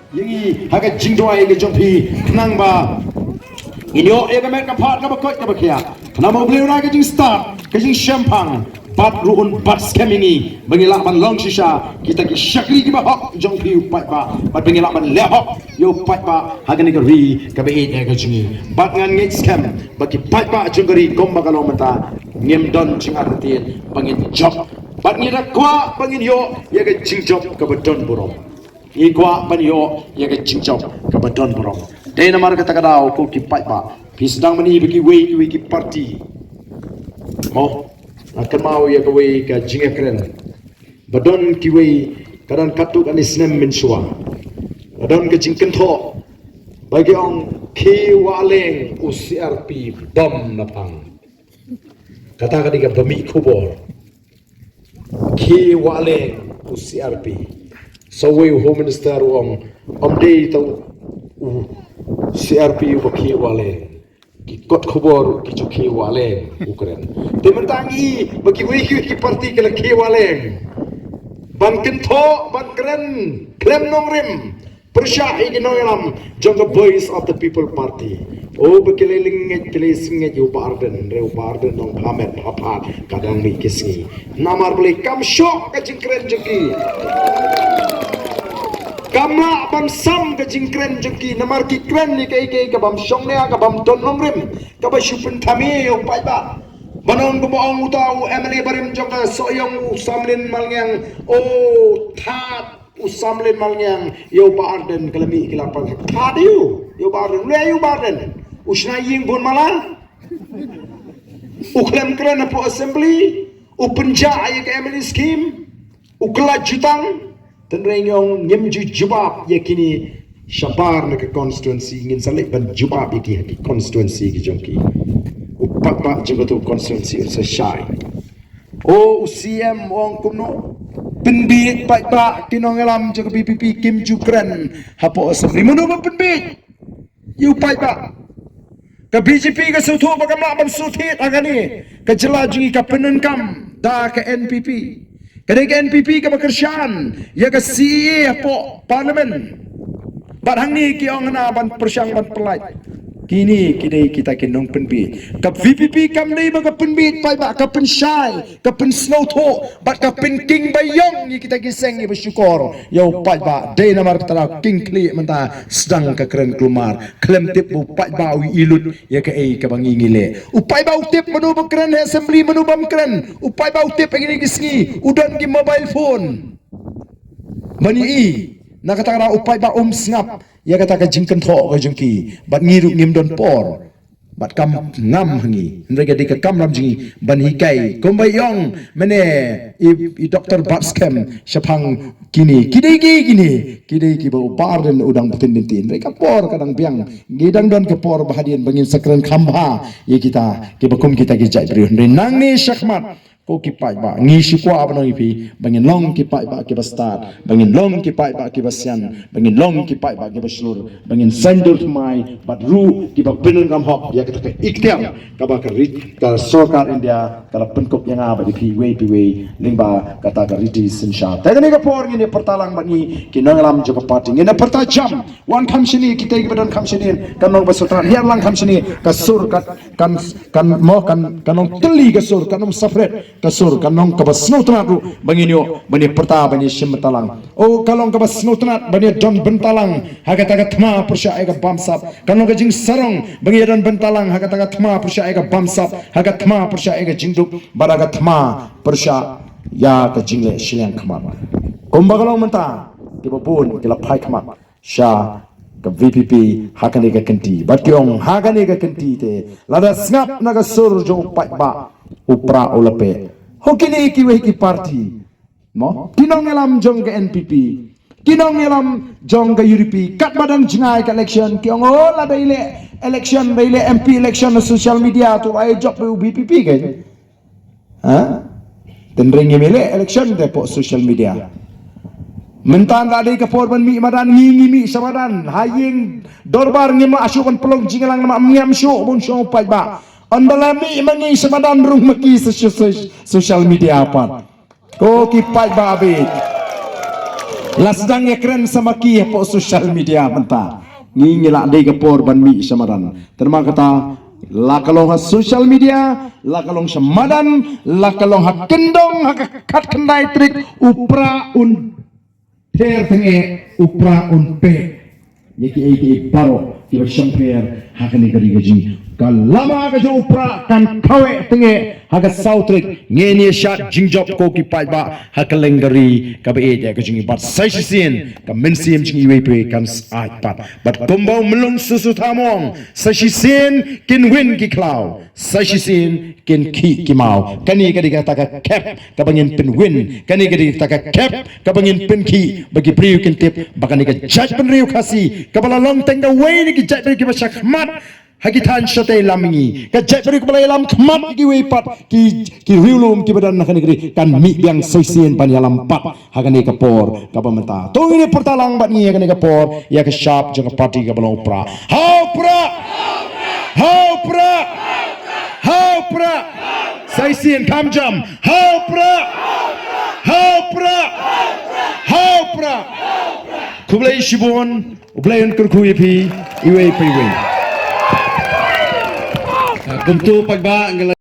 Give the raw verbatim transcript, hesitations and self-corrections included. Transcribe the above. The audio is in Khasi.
Ïa ngi ha ka jingduwai ka jong phi, khnang ba ngin ïoh ïa ka met ka phad kaba koit kaba khiah. Khnang ba U Blei un ai ka jingstad, ka jingshemphang, bad ruh un bat skhem ïa ngi ba ngin lah ban long shisha kita ki shakri kiba hok jong phi, U paidbah, bad ba ngin lah ban leh hok ïa, U paidbah, ha kane ka ri kaba ïeit ïa ka jong ngi. Bad ngan ngeit skhem ba ki paidbah jong ka ri kumba ka long mynta, ngim don jingartatien ba ngin jop. Bad ngi da kwah ba ngin ïoh ïa ka jingjop kaba don burom. Ngi kwah ban ïoh ïa ka jingjop kaba don burom. Dei namar kata ka daw, ko ki paidbah, phi sdang mynne ba kiwei kiwei ki parti, mo, nga kynmaw ïa kawei ka jingïakren ba don kiwei, ka don katto katne snem mynshuwa, ka don ka jingkynthoh ba ki ong, Khie Wahleng u C R P bom na phang. Kata ka dei kaba mih khubor. Khie Wahleng u C R P. Sa uwei u Home Minister u ong, ym dei tang u C R P uba khie Wahleng. Ki kot khubor ki ju khie Wahleng, u kren. Te mynta ngi ba kiwei kiwei ki parti ki la khie Wahleng ban kynthoh, ban kren khlem nongrim pyrshah ïa ki nongïalam jong ka Voice of the People Party. O, ba ki la lyngngoh, ki la sngewthuh ïa u Bah Ardent, hynrei u Bah Ardent u ong, pha met pha phad, ka dang mih ki sngi. Namar balei? Kam shoh ka jingkren jong ki. Kam lah ban sam ka jingkren jong ki, namar ki kren ïa kaei kaei ka bym shongnia, ka bym don nongrim, kaba shu pynthame ïa u paidbah. Ban ong kumba ong uta u M L A barim jong ka Sohiong, u Samlin Malngiang, o, thad u Samlin Malngiang ïa u Bah Ardent, ka la mih ki la pang. Thad ïa u, ïa u Bah Ardent. Leh ïa u Bah Ardent. U shna ïing bun mala, u khlem kren hapoh Assembly, u pynjah ïa ka M L A scheme, u kylla jutang. Hynrei ngi ong ngim ju jubab ïa kine shabar na ka constituency, ngin sa leit ban jubab ïa ki ha ki constituency ki jong ki. U paidbah jong kato constituency un sa shai. O, u C M u ong kumno? Pynbieit paidbah, ki nongïalam jong ka V P P kim ju kren hapoh Assembly. Mano ba pynbieit ïa u paidbah? Ka B J P ka sngewthuh ba kam lah ban shu thied ha kane ka jylla jong ngi, ka pyndonkam da ka N P P. Ka dei ka N P P kaba kyrshan ïa ka C A A hapoh Parliament. Bad hangne ki ong hana ban pyrshang ban pyllait. Kine ki dei kita ki nongpynbieit. Ka V P P kam dei ba ka pynbieit paidbah, ka pynshai, ka pynsngewthuh bad ka pynking baïong ïa kita ki seng ïa ba shukor ïa u paidbah. Dei namar kata ka king khlieh mynta sdang ka kren kulmar, khlem tip ba u paidbah u ïohi lut ïa kaei kaba ngi ngi leh. U paidbah u tip mano ba kren ha Assembly, mano bym kren. U paidbah u tip ha kine ki sngi u don ki mobile phone ban ïohi. Na kata ka daw u paidbah um sngap ïa kata ka jingkynthoh ka jong ki, bad ngi ruh ngim don por. Bad kam ngam ha ngi, hynrei ka dei ka kamram jong ngi ban hikai. Kumba ïong mynne i, i Doktor Batskhem shaphang kine, ki dei ki, kine ki dei kiba u Bah Ardent u dang btin bynta, hynrei ka por ka dang biang. Ngi dang don ka por ba hadien ba ngin sa kren kham bha ïa kita kiba kum kita ki jait briew. Hynrei nangne shakhmat, ko ki paidbah, ngi shu kwah ban ong ïa phi ba ngin long ki paidbah kiba stad, ba ngin long ki paidbah kiba sian, ba ngin long ki paidbah kiba shlur, ba ngin saiñdur thymmai bad ruh kiba pyndonkam hok ïa kata ka iktiar kaba ka ri, ka sorkar India ka la pynkup ïa nga bad ïa phi iwei pa iwei lyngba kata ka riti synshar. Te kane ka por ngin ïa pyrta lang bad ngi ki nongïalam jong ka party, ngin ïa pyrta jam. Wan kham shane, kita kiba don kham shane, kan long ba sngewtynnat. Hiar lang kham shane, ka sur ka kan, kan mo, kan, kan long tylli ka sur, kan ym separate ka sur, kan long kaba sngewtynnat ruh ba ngin ïoh ban ïa pyrta, ban ïa shim bynta lang. O, ka long kaba sngewtynnat ban ïa don bynta lang ha kata ka thma pyrshah ïa ka bamsap. Kan long ka jingsarong ban ïa don bynta lang ha kata ka thma pyrshah ïa ka bamsap, ha ka thma pyrshah ïa ka jingduk, bad ha ka thma pyrshah ïa ka jingleh shiliang khmat. Kumba ka long mynta, kiba bun ki la phai khmat sha ka V P P ha kane ka kynti. Bad ki ong ha kane ka kynti te, lada sngap na ka sur jong u paidbah, u prah u la peh. Ho kine kiwei ki party, mo, ki nongïalam jong ka N P P, ki nongïalam jong ka U D P, katba dang jngai ka election ki ong, o, lada i leh election, da i leh M P election na social media, to ai jop u V P P kein. Ha? Hynrei ngim leh election te hapoh social media. Mynta la dei ka por ban mih madan, ngi ngi mih sha madan. Ha ïing dorbar ngim lah shuh ban pynlong jingïalang namar ngim shuh bun shuh paidbah. Ynda la mih ma ngi sha madan rung ma ki sha, sha, sha social media pat. Ko ki paidbah bit. La sdang ïa kren sa ma ki hapoh social media mynta. Ngi ngi la dei ka por ban mih sha madan. Te namar kata, la ka long ha social media, la ka long sha madan, la ka long ha kyndong, ha ka khatkhyndai tarik, u Prah un pher tang eh, u Prah un peh. Ïa kiei kiei baroh kiba shongpher ha kane ka ri ka jong ngi. Ka lama ka jong u Prah kan khawoh tang eh ha ka saw tarik. Ngin ïa shad jingjop ko ki paidbah ha kylleng ka ri kaba ïeit ïa ka jong ngi. Bad sa shisien ka mynsiem jong iwei pa iwei kan syaid pat. Bad kumba u Myllung Susu Thamong, sa shisien kin win ki khlaw, sa shisien kin khih ki maw. Kane ka dei kata ka khep kaba ngin pynwin. Kane ka dei kata ka khep kaba ngin pynkhih, ba ki briew kin tip ba kane ka jaitbynriew Khasi kaba la long tang kawei na ki jaitbynriew kiba shah khmat ha ki thaiñ shatei lam ngi, ka jaitbynriew kaba la ïalam khmat ïa kiwei pat ki, ki riewlum kiba don ha kane ka ri, kan mih biang sa shisien ban ïalam pat ha kane ka por kaba mynta. To ngin ïa pyrta lang bad ngi ha kane ka por ïa ka shap jong ka party kaba long u Prah. Ha u Prah! Ha u Prah! Ha u Prah! Sa shisien kham jam. Ha u Prah! Ha u Prah! Ha u Prah! Khublei shibun, U Blei un kyrkhu ïa phi iwei pa iwei. Kumto paidbah, nga la